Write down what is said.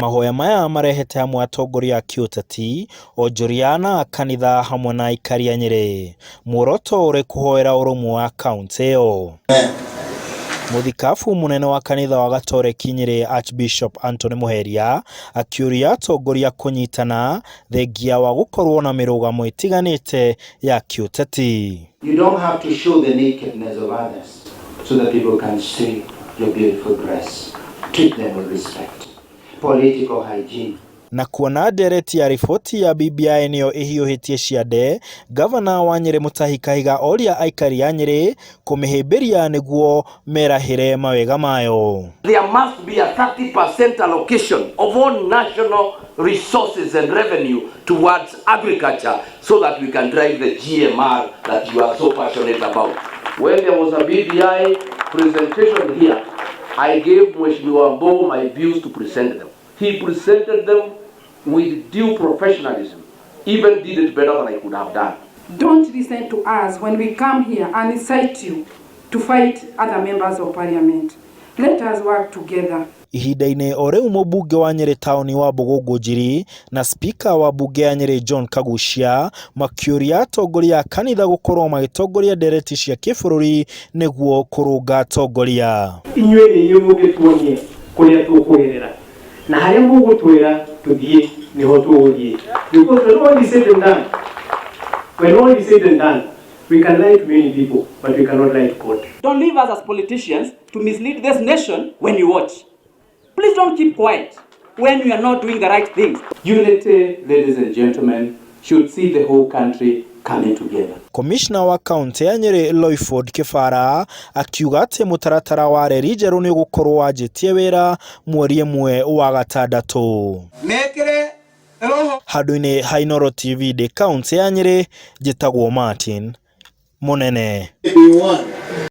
Mahoya maya marehete hamwe atongoria a kĩũteti, onjoria na a kanitha hamwe na aikari a Nyĩrĩ. Muoroto ũrĩ kũhoera ũrũmwe wa kauntĩ ĩyo. Mũthikabu mũnene wa kanitha wa Gatoreki Nyĩrĩ Archbishop Anthony Mũheria akĩũria atongoria kũnyitana thengia wa gũkorwo na mĩrũgamo ĩtiganĩte ya kĩũteti. You don't have to show the nakedness of others so that people can see your beautiful dress. Treat them with respect. Political hygiene. Na kuona ndereti ya riboti ya BBI nĩyo ĩhiũhĩtie ciande, ngavana wa Nyĩrĩ Mutahi Kahiga oria aikari a Nyĩrĩ kũmĩhĩmbĩria nĩguo merahĩre mawega mayo. There must be a 30% allocation of all national resources and revenue towards agriculture so that we can drive the GMR that you are so passionate about. When there was a BBI presentation here, I gave Mheshimiwa Mbogo my views to present them. He presented them with due professionalism, even did it better than I could have done. Don't listen to us when we come here and incite you to fight other members of parliament. Let us work together. Ihinda-inĩ o rĩu mũmbunge wa Nyĩrĩ taũni Wambũgũ Ngũnjiri na spika wa mbunge ya Nyĩrĩ John Kaguchia makĩũria atongoria a kanitha gũkorwo magĩtongoria ndereti cia kĩbũrũri nĩguo kũrũnga atongoria. Inyuĩ nĩ inyuĩ mũngĩtuonia kũrĩa tũkũgerera na harĩa mũgũtwĩra tũthiĩ nĩho tũgũthiĩ. Because when all is said and done, when all is said and done, we can lie to many people, but we cannot lie to God. Don't leave us as politicians to mislead this nation when you watch. Please don't keep quiet when we are not doing the right things. Unity, ladies and gentlemen, should see the whole country coming together. Komishna wa kaũntĩ ya Nyĩrĩ Loyford Kĩbara akiuga atĩ mũtaratara wa reri njerũ nĩ ũgũkorwo wanjĩtie wĩra mweri ĩmwe wa gatandatũ. Mekĩre roho. Handũ-inĩ ha Inooro TV ndĩ kaũntĩ ya Nyĩrĩ, njĩtagwo Martin Mũnene. Be one.